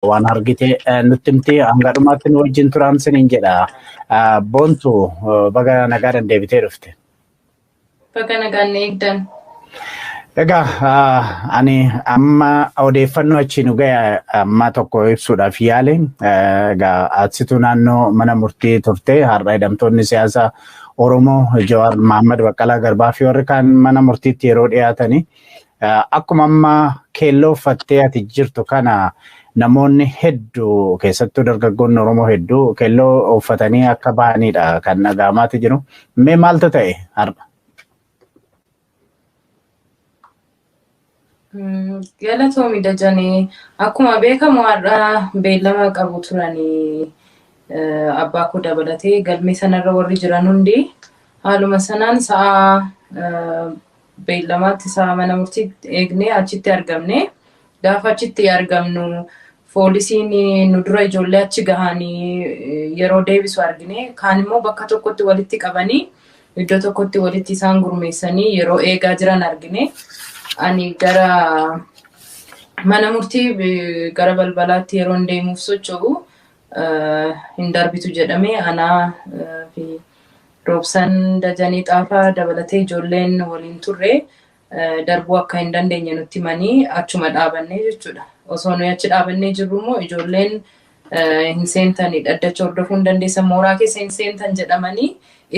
Waan argite nutti himti, hanga dhumaatti nu wajjin turaan siniin jedha. Boontu, baga nagaadhaan deebitee dhufte. Baga nagaan eegdan. Egaa ani amma odeeffannoo achi nu gahe amma tokko ibsuudhaaf yaale. Egaa achitu naannoo mana murtii turte. Har'a hidhamtoonni siyaasaa Oromoo Jawaar Mahaammad, Baqqalaa Garbaa fi warri kaan mana murtiitti yeroo dhiyaatanii akkuma amma keelloo uffattee ati jirtu kana namoonni hedduu, keessattuu dargaggoonni Oromoo hedduu keelloo uffatanii akka bahanidha kan dhaga'amaati jiru. Mee maaltu ta'e har'a? Galatoomi Dajanee, akkuma beekamu har'a beellama qabu turanii abbaa koo dabalatee galmee sanarra warri jiran hundi. Haaluma sanaan sa'a beellamaatti, sa'a mana murtii eegnee achitti argamne. Gaafa achitti argamnu poolisiin nu dura ijoollee achi gahanii yeroo deebisu argine. Kaan immoo bakka tokkotti walitti qabanii, iddoo tokkotti walitti isaan gurmeessanii yeroo eegaa jiran argine. Ani gara mana murtii gara balbalaatti yeroo deemuuf socho'u hin darbitu jedhame. Anaa fi Roobsan Dajanii Xaafaa dabalatee ijoolleen waliin turre darbuu akka hin dandeenye nutti himanii achuma dhaabannee jechuudha. Osoo nuyi achi dhaabannee jirru immoo ijoolleen hin seentanii, dhaddacha hordofuu hin dandeessan, mooraa keessa hin seentan jedhamanii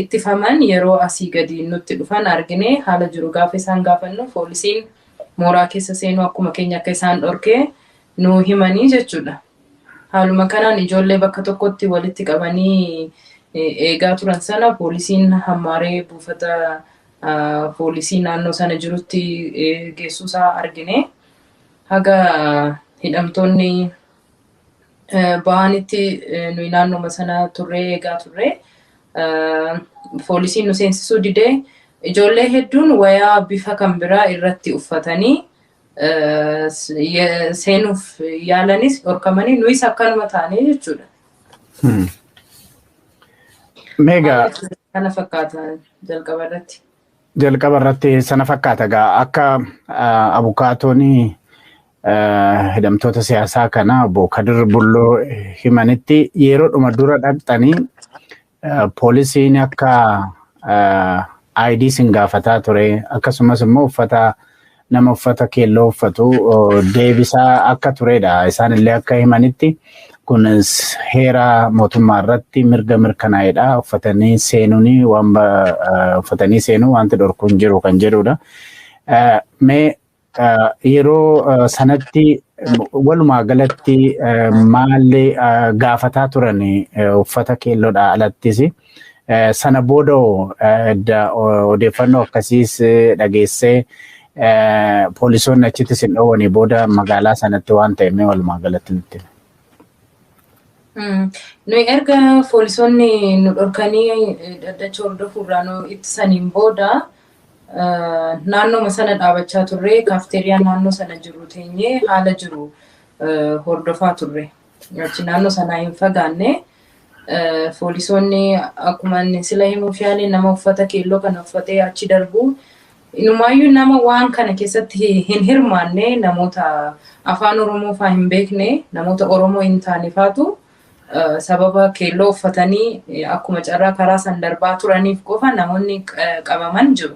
ittifaman yeroo asii gadi nutti dhufan argine. Haala jiru gaafa isaan gaafannu poolisiin mooraa keessa seenuu akkuma keenya akka isaan dhorkee nu himanii jechuudha. Haaluma kanaan ijoollee bakka tokkotti walitti qabanii eegaa turan sana poolisiin hammaaree buufata poolisii naannoo sana jirutti geessuusaa argine. Haga hidhamtoonni bahanitti nuyi naannoma sana turree eegaa turre. Poolisiin nu seensisuu didee ijoollee hedduun wayaa bifa kan biraa irratti uffatanii seenuuf yaalanis dhorkamanii, nuyis akkanuma taanee jechuudha. Meegaa Kana fakkaata jalqaba irratti. Jalqaba irratti sana fakkaata. Egaa akka abukaatoon hidhamtoota siyaasaa kana obbo Kadir Bulloo himanitti, yeroodhuma dura dhaqxanii poolisiin akka ID sin gaafataa ture, akkasumas immoo uffata nama uffata keelloo uffatu deebisaa akka turedha. Isaan illee akka himanitti kun heera mootummaa irratti mirga mirkanaa'edha. Uffatanii seenuun waan uffatanii seenuu wanti dhorku hin jiru kan jedhudha. Mee yeroo sanatti walumaa galatti maalli gaafataa turan uffata keelloodha alattis? Sana booda odeeffannoo akkasiis dhageessee poolisoonni achitti sin dhoowwanii booda magaalaa sanatti waan ta'e mee walumaa galatti nutti himi. Nuyi erga poolisoonni nu dhorkanii dhaddacha hordofuurraa nu ittisaniin booda naannooma sana dhaabachaa turre, kaafteeriyaa naannoo sana jiru teenyee haala jiru hordofaa turre. Achi naannoo sanaa hin fagaanne. Poolisoonni akkuma inni sila himuuf yaale nama uffata keelloo kana uffatee achi darbu, inumaayyuu nama waan kana keessatti hin hirmaanne, namoota afaan Oromoo faa hin beekne, namoota Oromoo hin taane faatu sababa keelloo uffatanii akkuma carraa karaa san darbaa turaniif qofa namoonni qabaman jiru.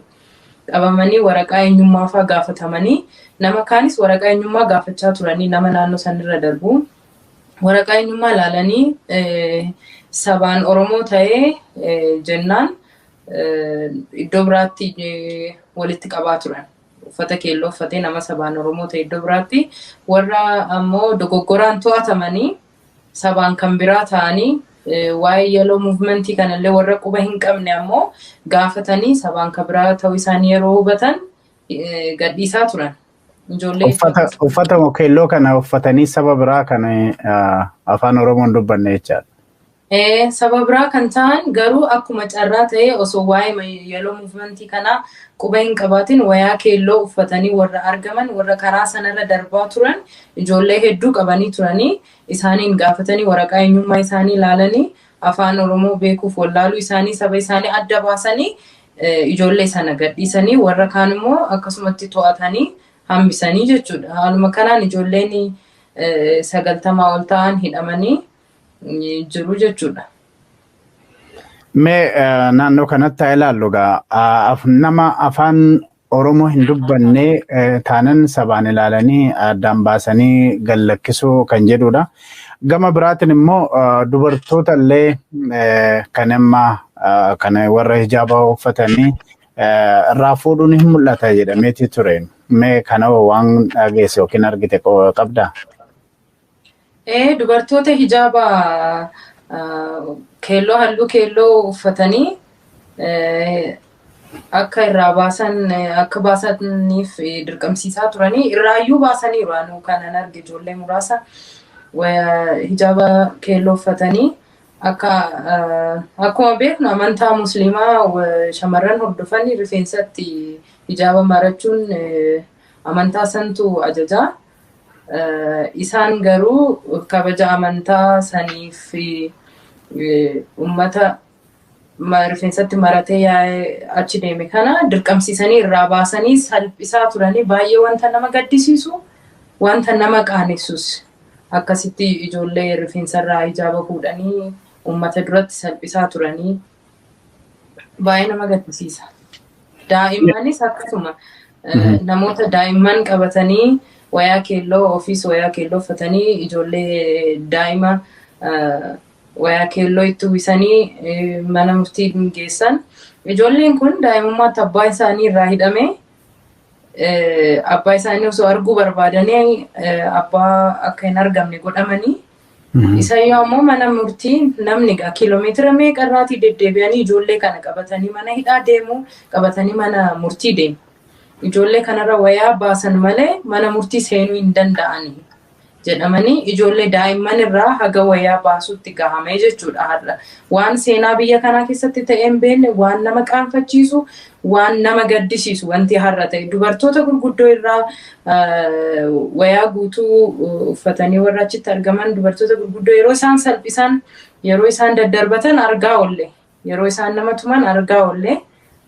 Qabamanii waraqaa eenyummaa faa gaafatamanii, nama kaanis waraqaa eenyummaa gaafachaa turanii, nama naannoo sanirra darbu. Waraqaa eenyummaa ilaalanii sabaan Oromoo ta'ee jennaan iddoo biraatti walitti qabaa turan. Uffata keelloo uffatee nama sabaan Oromoo ta'e iddoo biraatti, warra ammoo dogoggoraan to'atamanii sabaan kan biraa ta'anii waa'ee yellow movementii kanallee warra quba hin qabne ammoo gaafatanii sabaan kan biraa ta'uu isaanii yeroo hubatan gadhiisaa turan. Ijoollee uffata keelloo kana uffatanii saba biraa kan afaan Oromoon dubbanne jechaadha. Saba biraa kan ta'an garuu akkuma carraa ta'ee osoo waa'ee yellow movementii kanaa quba hin qabaatin wayaa keelloo uffatanii warra argaman, warra karaa sanarra darbaa turan ijoollee hedduu qabanii turanii, isaaniin gaafatanii waraqaa eenyummaa isaanii ilaalanii afaan Oromoo beekuuf wallaaluu isaanii, saba isaanii adda baasanii ijoollee sana gadhiisanii, warra kaan immoo akkasumatti to'atanii hambisanii jechuudha. Haaluma kanaan ijoolleen 90 ol ta'an hidhamanii jiru jechuudha. Mee naannoo kanatti haa ilaallu egaa nama afaan Oromoo hin dubbanne taanan sabaan ilaalanii addaan baasanii gallakkisuu kan jedhudha. Gama biraatiin immoo dubartoota illee kan amma kan warra hijaaba uffatanii irraa fuudhuun hin mul'ata jedhameeti ture. Mee kana waan dhageesse yookiin argite qabdaa? Dubartoota hijaaba keelloo, halluu keelloo uffatanii akka irraa baasan, akka baasaniif dirqamsiisaa turanii, irraayyuu baasaniiru. Anuu kanan arge ijoollee muraasa hijaaba keelloo uffatanii. Akka akkuma beeknu amantaa Musliimaa shamarran hordofanii rifeensatti hijaaba marachuun amantaa santu ajajaa. Isaan garuu kabaja amantaa saniif uummata rifeensatti maratee yaa'ee achi deeme kana dirqamsiisanii irraa baasanii salphisaa turanii. Baay'ee wanta nama gaddisiisu, wanta nama qaanessus, akkasitti ijoollee rifeensarraa hijaaba fuudhanii uummata duratti salphisaa turanii baay'ee nama gaddisiisa. Daa'immanis akkasuma, namoota daa'imman qabatanii wayaa keelloo, ofiis wayaa keelloo uffatanii, ijoollee daa'ima wayaa keelloo itti uwwisanii mana murtii geessan. Ijoolleen kun daa'imummaatti abbaa isaanii irraa hidhame, abbaa isaanii osoo arguu barbaadanii abbaa akka hin argamne godhamanii. Isayyoo ammoo mana murtii namni kiiloomeetira meeqa irraatii deddeebi'anii ijoollee kana qabatanii mana hidhaa deemu, qabatanii mana murtii deemu. Ijoollee kanarra wayaa baasan malee mana murtii seenuu hin danda'anii jedhamanii ijoollee daa'imman irraa haga wayaa baasuutti gahamee jechuudha har'a. Waan seenaa biyya kanaa keessatti ta'ee hin beekne, waan nama qaanfachiisu, waan nama gaddisiisu wanti har'a ta'e. Dubartoota gurguddoo irraa wayaa guutuu uffatanii warra achitti argaman, dubartoota gurguddoo yeroo isaan salphisan, yeroo isaan daddarbatan argaa oolle. Yeroo isaan nama tuman argaa oolle.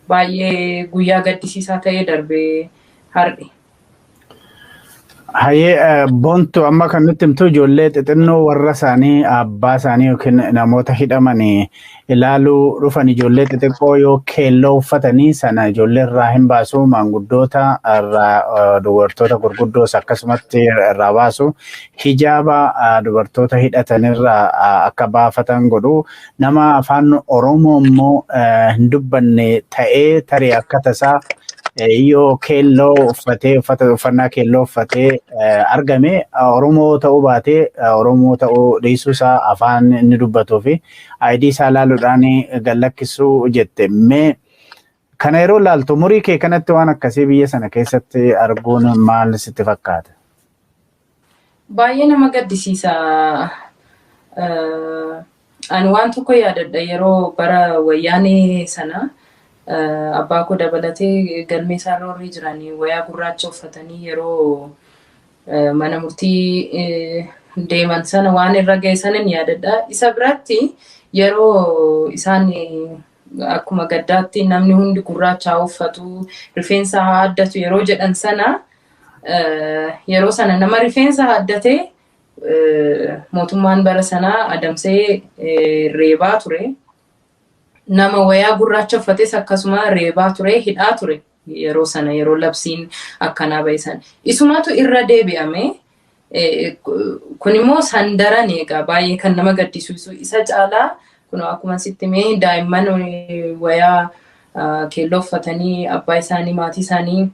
Baay'ee guyyaa gaddisiisaa ta'ee darbee har'i. Hayyee Boontu, amma kan nutti himtu ijoollee xixinnoo warra isaanii, abbaa isaanii yookiin namoota hidhaman ilaaluu dhufan, ijoollee xixiqqoo yoo keelloo uffatanii sana ijoollee irraa hin baasu, maanguddoota irraa, dubartoota gurguddoos akkasumatti irraa baasu, hijaaba dubartoota hidhatanirraa akka baafatan godhu, nama afaan Oromoo immoo hin dubbanne ta'ee tarii akka tasaa yoo keelloo uffatee, uffata uffannaa keelloo uffatee argame, Oromoo ta'uu baatee, Oromoo ta'uu dhiisuu isaa afaan inni dubbatuu fi ID isaa ilaaluudhaan gallakkisuu jette. Mee kana yeroo ilaaltu, umurii kee kanatti waan akkasii biyya sana keessatti arguun maal sitti fakkaata? Baay'ee nama gaddisiisa. Ani waan tokko yaadadha, yeroo bara Wayyaanee sana abbaa koo dabalatee galmee isaarra warri jiranii wayaa gurraacha uffatanii yeroo mana murtii deeman sana waan irra ga'e sanan yaadadha. Isa biratti yeroo isaan akkuma gaddaatti namni hundi gurraacha haa uffatu, rifeensa haa addatu yeroo jedhan sana, yeroo sana nama rifeensa addatee mootummaan bara sanaa adamsee reebaa ture. Nama wayaa gurraacha uffates akkasuma reebaa ture, hidhaa ture yeroo sana, yeroo labsiin akkanaa ba'e sana. Isumatu irra deebi'ame. Kun immoo sandaran egaa baay'ee kan nama gaddisiisu, isa caalaa kun akkuma sitti mee daa'imman wayaa keelloo uffatanii abbaa isaanii, maatii isaanii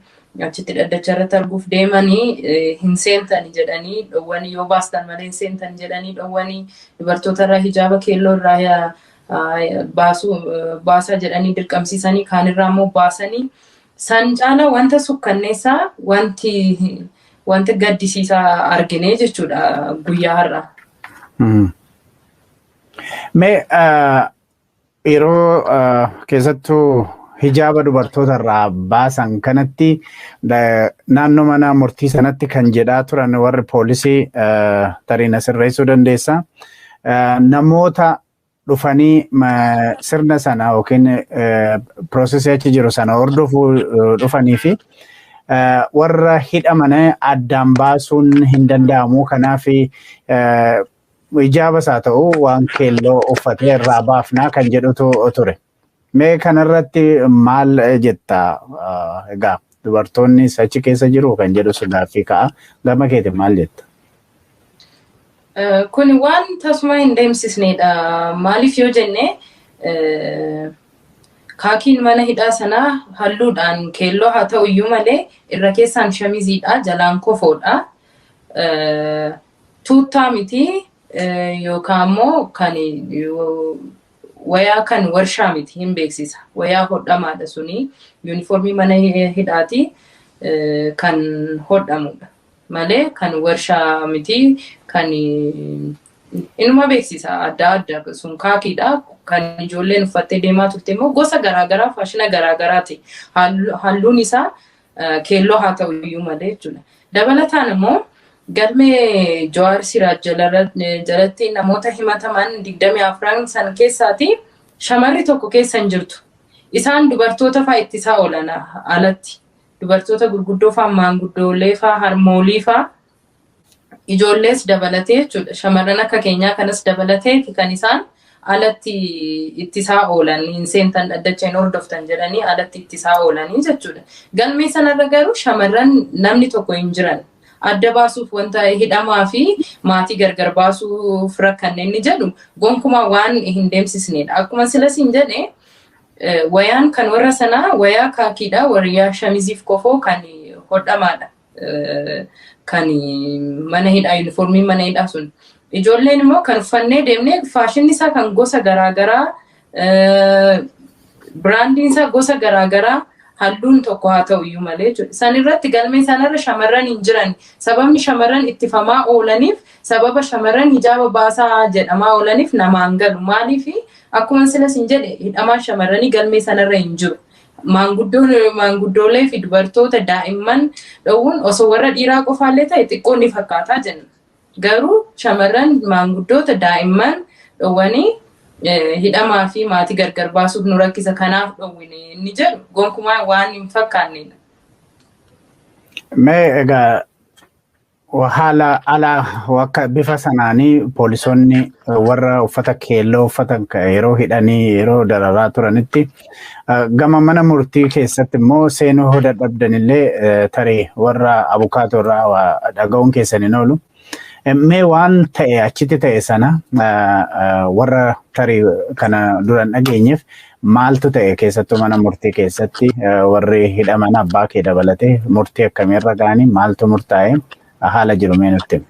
achitti dhaddacha irratti arguuf deemanii hin seentani jedhanii dhowwanii, yoo baastan malee hin seentan jedhanii dhowwanii, dubartoota irraa hijaaba keelloo irraa baasuu, baasaa jedhanii dirqamsiisanii, kaanirraa immoo baasanii, san caalaa wanta sukkanneessaa, wanti gaddisiisaa argine jechuudha guyyaa har'aa. Mee yeroo keessattuu hijaaba dubartoota irraa baasan kanatti naannoo mana murtii sanatti kan jedhaa turan warri poolisii, tarii na sirreessuu dandeessa. Namoota dhufanii sirna sana yookiin process achi jiru sana hordofuu dhufanii fi Warra hidhaman addaan baasuun hin danda'amu. Kanaaf hijaabas haa ta'u waan keelloo uffatee irraa baafnaa kan jedhutu ture. Mee kanarratti maal jetta? Egaa dubartoonni achi keessa jiru kan jedhu gaaffii ka'a. Gama keetiin maal jetta? Kun waan tasuma hin deemsisnedha. Maaliif yoo jenne, kaakiin mana hidhaa sanaa halluudhaan keelloo haa ta'u iyyuu malee irra keessaan shamiziidha, jalaan kofoodha. Tuuttaa miti yookaan immoo kan wayaa kan warshaa miti, hin beeksisa. Wayaa hodhamaadha suni, yuunifoormii mana hidhaati kan hodhamudha malee kan warshaa miti, kan inuma beeksisa adda adda sun kaakiidha. Kan ijoolleen uffattee deemaa turte immoo gosa garaagaraa, faashina garaagaraati. Halluun isaa keelloo haa ta'u iyyuu malee jechuudha. Dabalataan immoo galmee Jawaar Siraaj jalatti namoota himataman 24 san keessaati shamarri tokko keessa hin jirtu. Isaan dubartoota fa'aa ittisaa oolan alatti. Dubartoota gurguddoo fa'aa, maanguddoolee fa'aa, harmoolii fa'aa, ijoollees dabalatee jechuudha. Shamarran akka keenyaa kanas dabalatee kan isaan alatti ittisaa oolan, hin seentan, dhaddacha hin hordoftan jedhanii alatti ittisaa oolanii jechuudha. Galmee sanarra garuu shamarran namni tokko hin jiran. Adda baasuuf, wanta hidhamaa fi maatii gargar baasuuf rakkanne inni jedhu gonkumaa waan hin deemsisnedha. Akkuma silas hin jedhe, wayaan kan warra sanaa wayaa kaakiidha, wayaa shamiziif kofoo kan hodhamaadha. Kan mana hidhaa, yuunifoormii mana hidhaa sun. Ijoolleen immoo kan uffannee deemnee faashinni isaa kan gosa garaagaraa, biraandiin isaa gosa garaagaraa, halluun tokko haa ta'u iyyuu malee jechuudha. San irratti, galmee sanarra shamarran hin jiran. Sababni shamarran ittifamaa oolaniif, sababa shamarran hijaaba baasaa jedhamaa oolaniif namaan galu. Maaliif, akkuma silas hin jedhe, hidhamaan shamarranii galmee sanarra hin jiru. Maanguddoolee fi dubartoota, daa'imman dhowwuun osoo warra dhiiraa qofaallee ta'e xiqqoo ni fakkaataa jenna. Garuu shamarran, maanguddoota, daa'imman dhowwanii hidhamaa fi maatii gargar baasuuf nu rakkisa, kanaaf dhowwine inni jedhu gonkumaa waan hin fakkaannedha. Mee egaa haala ala akka bifa sanaanii poolisoonni warra uffata keelloo uffatan yeroo hidhanii yeroo dararaa turanitti, gama mana murtii keessatti immoo seenuu hoo dadhabdanillee tarii warra abukaatoo irraa dhaga'uun keessan hin oolu. Mee waan ta'e achitti ta'e sana warra tarii kana duran dhageenyeef maaltu ta'e? Keessattuu mana murtii keessatti warri hidhaman abbaa kee dabalatee murtii akkamiirra ga'anii, maaltu murtaa'e, haala jiru mee nutti himi.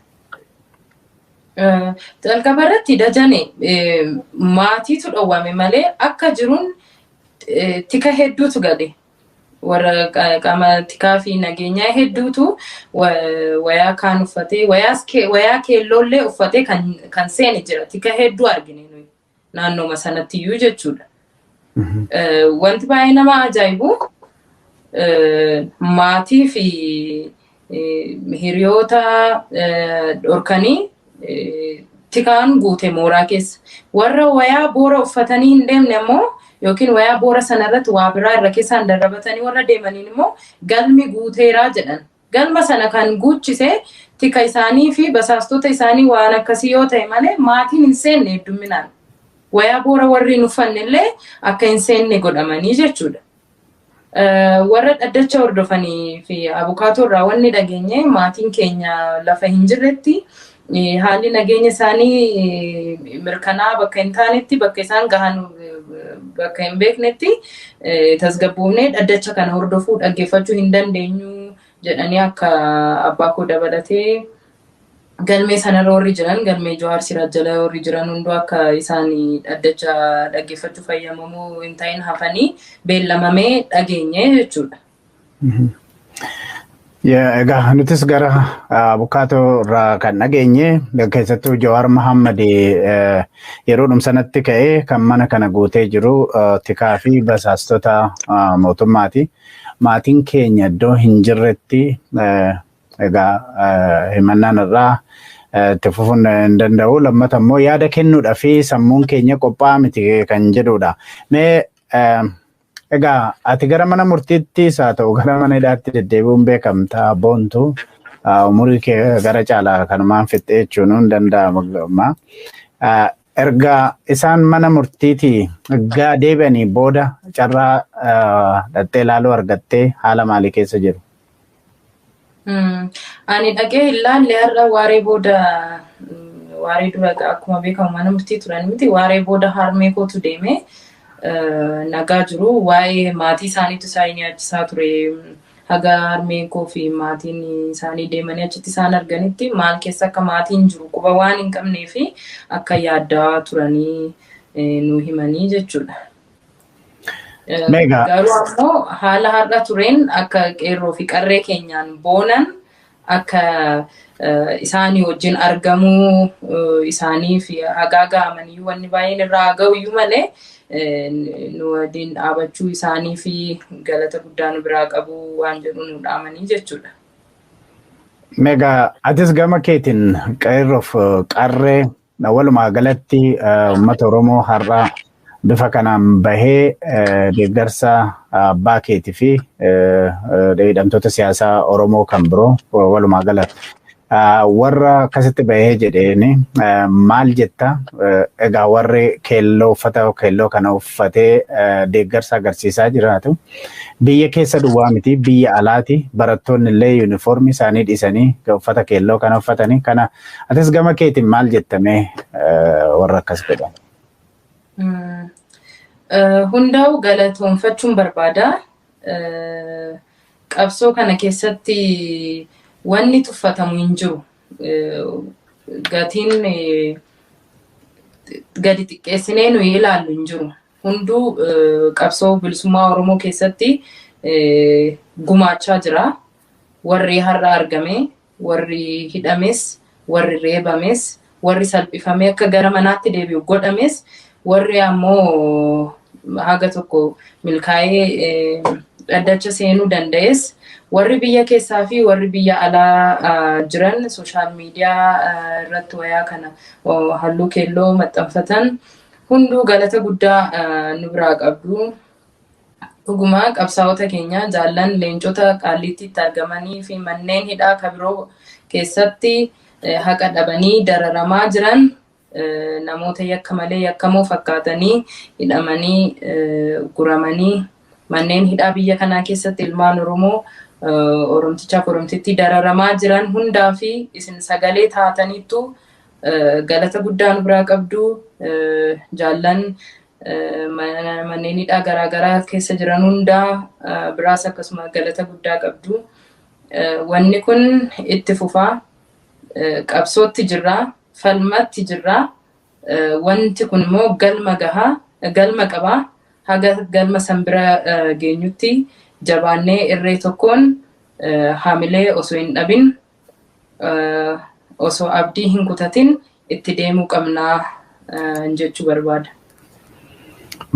Jalqaba irratti, Dajane, maatiitu dhowwame malee akka jiruun tika hedduutu gale. Warra qaama tikaa fi nageenyaa hedduutu wayaa kaan uffatee, wayaa keelloollee uffatee kan seene jira. Tika hedduu argine nuyi naannooma sanatti iyyuu jechuudha. Wanti baay'ee nama ajaa'ibu, maatii fi hiriyoota dhorkanii tikaan guute mooraa keessa. Warra wayaa boora uffatanii hin deemne immoo, yookiin wayaa boora sanarratti waa biraa irra keessaan darrabatanii warra deemaniin immoo galmi guuteeraa jedhan. Galma sana kan guuchise tika isaanii fi basaastota isaanii waan akkasii yoo ta'e malee maatiin hin seenne hedduminaan. Wayaa boora warri hin uffanne illee akka hin seenne godhamanii jechuudha. Warra dhaddacha hordofanii fi abukaatoo irraa wanni dhageenye, maatiin keenya lafa hin jirretti, haalli nageenya isaanii mirkanaa bakka hin taanetti, bakka isaan gahan bakka hin beeknetti, tasgabboofnee dhaddacha kana hordofuu, dhaggeeffachuu hin dandeenyu jedhanii akka abbaa koo dabalatee galmee sanarra warri jiran, galmee Jawaar Siraaj jala warri jiran hunduu akka isaan dhaddacha dhaggeeffachuu fayyamamuu hin ta'in hafanii beellamamee dhageenye jechuudha. Egaa nutis gara abukaatoo irraa kan dhageenye, keessattuu Jawaar Mahammad yeroo sanatti ka'ee kan mana kana guutee jiru tikaa fi basaastota mootummaati. Maatiin keenya iddoo hin jirretti egaa himannaan irraa itti fufuun hin danda'u. Lammata immoo yaada kennuudhaa fi sammuun keenya qophaa'aa miti kan jedhudha. Mee Egaa ati gara mana murtiittis haa ta'u gara mana hidhaatti deddeebi'uun beekamta, Boontu. Umurii kee gara caalaa kanumaan fixxee jechuun hin danda'amu. Erga isaan mana murtiitii erga deebi'anii booda carraa dhattee ilaaluu argattee haala maalii keessa jiru? Ani dhaqee hin laalle. Har'a waaree booda, waaree dura akkuma beekamu mana murtii turan miti, waaree booda harmee kootu deeme. Nagaa jiru, waa'ee maatii isaaniitu isaan yaachisaa ture. Haga harmeen koo fi maatiin isaanii deemanii achitti isaan arganitti maal keessa akka maatiin jiru quba waan hin qabnee fi akka yaaddaa turanii nu himanii jechuudha. Garuu ammoo haala har'a tureen akka qeerroo fi qarree keenyaan boonan, akka isaanii wajjin argamuu isaanii fi hagaa ga'amaniyyuu wanni baay'een irraa ga'uyyuu malee nu waliin dhaabachuu isaanii fi galata guddaa nu biraa qabu waan jedhu nu dhaamanii jechuudha. Meegaa atis gama keetiin qeerroof qarree, walumaa galatti uummata Oromoo har'a bifa kanaan bahee deeggarsa abbaa keetii fi hidhamtoota siyaasaa Oromoo kan biroo, walumaa galatti warra akkasitti bahee jedheeni maal jetta? Egaa warri keelloo, uffata keelloo kana uffatee deeggarsa agarsiisaa jiraatu biyya keessa duwwaa miti, biyya alaati barattoonni illee yuunifoormii isaanii dhiisanii uffata keelloo kana uffatanii kana, atis gama keetiin maal jettamee warra akkas godhan? Hundaa'u galatoonfachuun barbaada. Qabsoo kana keessatti wanni tuffatamu hin jiru. Gatiin gadi xiqqeessinee nuyi ilaallu hin jiru. Hunduu qabsoo bilisummaa Oromoo keessatti gumaachaa jira. Warri har'a argame, warri hidhames, warri reebames, warri salphifamee akka gara manaatti deebi'u godhames, warri ammoo haga tokko milkaa'ee dhaddacha seenuu danda'es, warri biyya keessaa fi warri biyya alaa jiran social media irratti wayaa kana halluu keelloo maxxanfatan hunduu galata guddaa nu biraa qabdu. Dhuguma qabsaa'ota keenya jaallan leencota Qaallittiitti argamanii fi manneen hidhaa kabiroo keessatti haqa dhabanii dararamaa jiran, namoota yakka malee yakkamoo fakkaatanii hidhamanii guramanii manneen hidhaa biyya kanaa keessatti ilmaan Oromoo Oromtichaaf Oromtitti dararamaa jiran hundaa fi isin sagalee taataniittu, galata guddaa nu biraa qabdu. Jaallan manneen hidhaa garaagaraa keessa jiran hundaa biraas akkasuma galata guddaa qabdu. Wanni kun itti fufaa, qabsootti jirraa, falmatti jirraa. Wanti kun immoo galma gahaa, galma qabaa. Haga galma san bira geenyutti jabaannee irree tokkoon haamilee osoo hin dhabin, osoo abdii hin kutatin itti deemuu qabnaa jechuu barbaada.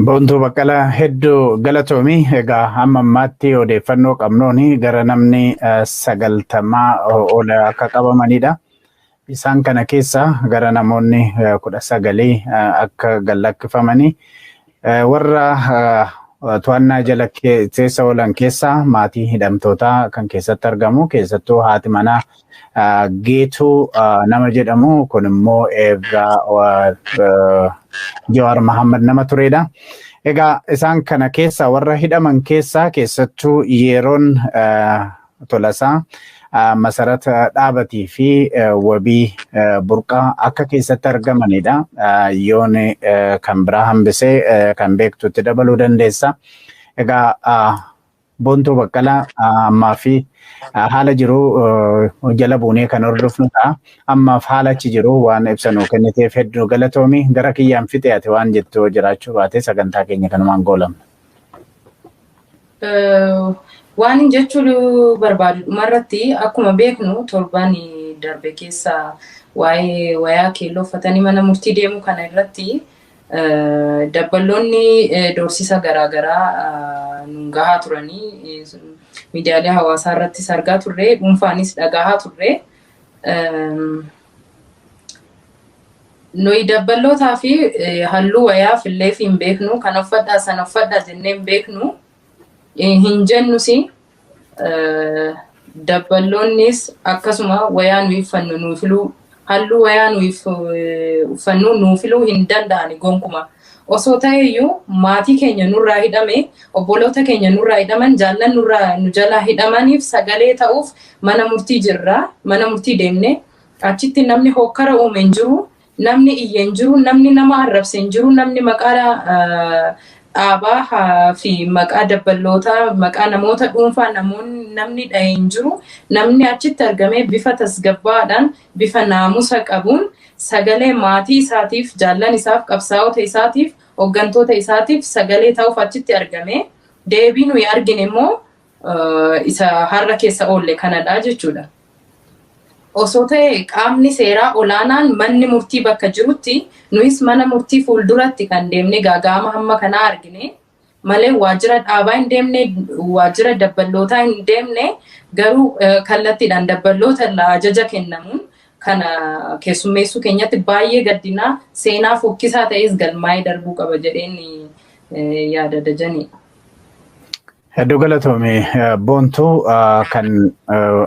Boontuu Baqqalaa, hedduu galatoomi. Egaa hamma ammaatti odeeffannoo qabnuun gara namni 90 ol akka qabamanidha. Isaan kana keessa gara namoonni 19 akka gallakkifamanii, warra to'annaa jala keessa oolan keessaa maatii hidhamtootaa kan keessatti argamu, keessattuu haati manaa Geetuu nama jedhamu kun immoo egaa Jawaar Mahammad nama turedha. Egaa isaan kana keessa, warra hidhaman keessaa, keessattuu yeroon Tolasaa, Masarata Dhaabatii fi Wabii Burqaa akka keessatti argamanidha. Yoon kan biraa hambisee kan beektutti dabaluu dandeessa. Egaa Boontuu Baqqalaa, ammaa fi haala jiru jala buunee kan hordofnu ta'a. Ammaaf haala achi jiru waan ibsa nuu kenniteef hedduu galatoomi. Gara kiyyaan fixe, ati waan jettu jiraachuu baate sagantaa keenya kanumaan goolamna. Waan hin jechuu barbaadu dhumarratti, akkuma beeknu torban darbe keessa waa'ee wayaa keelloo uffatanii mana murtii deemuu kana irratti dabballoonni doorsisa garaagaraa nuun gahaa turanii, miidiyaalee hawaasaa irrattis argaa turre, dhuunfaanis dhagahaa turre. Nuyi dabballootaa fi halluu wayaa fillee fi hin beeknu, kan uffadhaa sana uffadhaa jennee hin beeknu. Hin jennus, dabballoonnis akkasuma wayaa nuyi uffannu nuu filuu, halluu wayaa nuyi uffannu nuu filuu hin danda'ani gonkumaa. Osoo ta'eyyuu maatii keenya nurraa hidhame, obboloota keenya nurraa hidhaman, jaallan nurraa nu jalaa hidhamaniif sagalee ta'uuf mana murtii jirra. Mana murtii deemne achitti namni hokkara uume hin jiru, namni iyye hin jiru, namni nama arrabse hin jiru, namni maqaa dhaabaa fi maqaa dabballootaa, maqaa namoota dhuunfaa namoonni namni dhahe hin jiru. Namni achitti argamee bifa tasgabbaadhaan, bifa naamusa qabuun sagalee maatii isaatiif, jaallan isaaf, qabsaa'ota isaatiif, hooggantoota isaatiif sagalee ta'uuf achitti argame. Deebii nuyi argine immoo isa har'a keessa oolle kanadha jechuudha. Osoo ta'e qaamni seeraa olaanaan manni murtii bakka jirutti, nuyis mana murtii fuulduratti kan deemne gaaga'ama hamma kanaa argine malee waajjira dhaabaa hin deemne, waajjira dabballootaa hin deemne. Garuu kallattiidhaan dabballoota irraa ajaja kennamuun kana keessummeessuu keenyatti baay'ee gaddinaa, seenaa fokkisaa ta'es galmaa'ee darbuu qaba jedheen yaada, Dajanii. Hedduu galatoome, Boontuu. Kan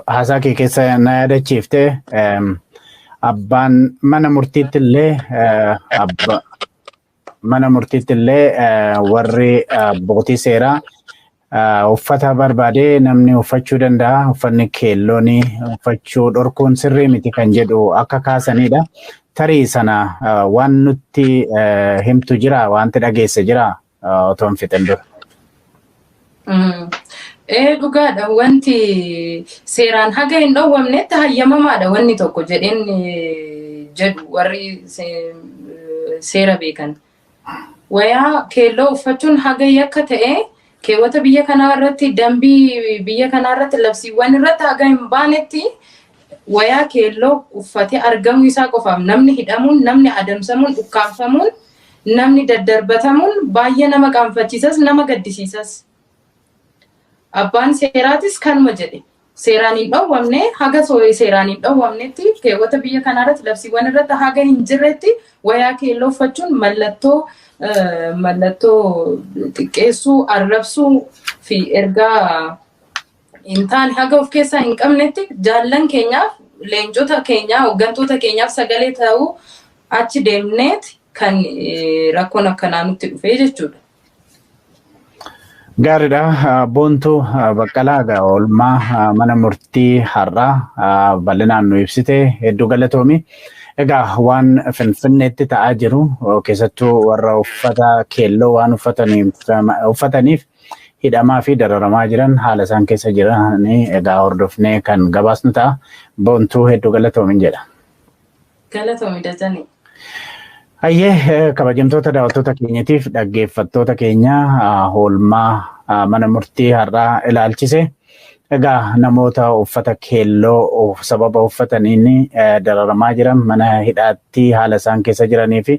haasaa kee keessa na yaadachiifte, abbaan mana murtiitti illee, mana murtiitti illee warri abbootii seeraa uffata barbaadee namni uffachuu danda'a. Uffanni keelloon uffachuu dhorkuun sirrii miti kan jedhu akka kaasanidha. Tarii sana waan nutti himtu jira, wanti dhageesse jira otoo hin fixin dura? Ee, dhugaadha. Wanti seeraan haga hin dhowwamnetti hayyamamaadha wanni tokko jedheen jedhu warri seera beekan. Wayaa keelloo uffachuun haga yakka ta'e keewwata biyya kanaa irratti, dambii biyya kanaa irratti, labsiiwwan irratti haga hin baanetti, wayaa keelloo uffatee argamuu isaa qofaaf namni hidhamuun, namni adamsamuun, ukkaanfamuun, namni daddarbatamuun baay'ee nama qaanfachiisas, nama gaddisiisas. Abbaan seeraatis kanuma jedhe. Seeraan hin dhowwamne, haga seeraan hin dhowwamnetti, keewwata biyya kanaa irratti, labsiiwwan irratti haga hin jirretti, wayaa keelloo uffachuun mallattoo xiqqeessuu, arrabsuu fi ergaa hin taane haga of keessaa hin qabnetti, jaallan keenyaaf, leencota keenyaa, hooggantoota keenyaaf sagalee ta'uu achi deemneet kan rakkoon akkanaa nutti dhufee jechuudha. Gaariidha. Boontuu Baqqalaa, oolmaa mana murtii har'aa bal'inaan nu ibsite, hedduu galatoomi. Egaa waan Finfinneetti ta'aa jiru, keessattuu warra uffata keelloo waan uffataniif hidhamaa fi dararamaa jiran, haala isaan keessa jiran egaa hordofnee kan gabaasnu ta'a. Boontuu, hedduu galatoomin jedha. Galatoomi, Dajanii. Hayyee, kabajamtoota daawwattoota keenyatiif dhaggeeffattoota keenya, oolmaa mana murtii har'aa ilaalchise. Egaa namoota uffata keelloo sababa uffataniin dararamaa jiran, mana hidhaatti haala isaan keessa jiranii fi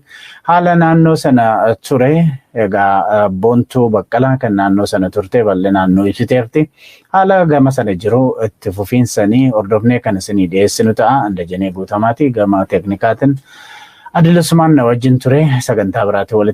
haala naannoo sana ture, egaa Boontuu Baqqalaa kan naannoo sana turte bal'inaan nu ibsiteerti. Haala gama sana jiru itti fufiinsanii hordofnee kan isinii dhiyeessinu ta'a. Dajanee Guutamaati gama teeknikaatiin. Adilusmaan na wajjin ture, sagantaa biraatti walitti.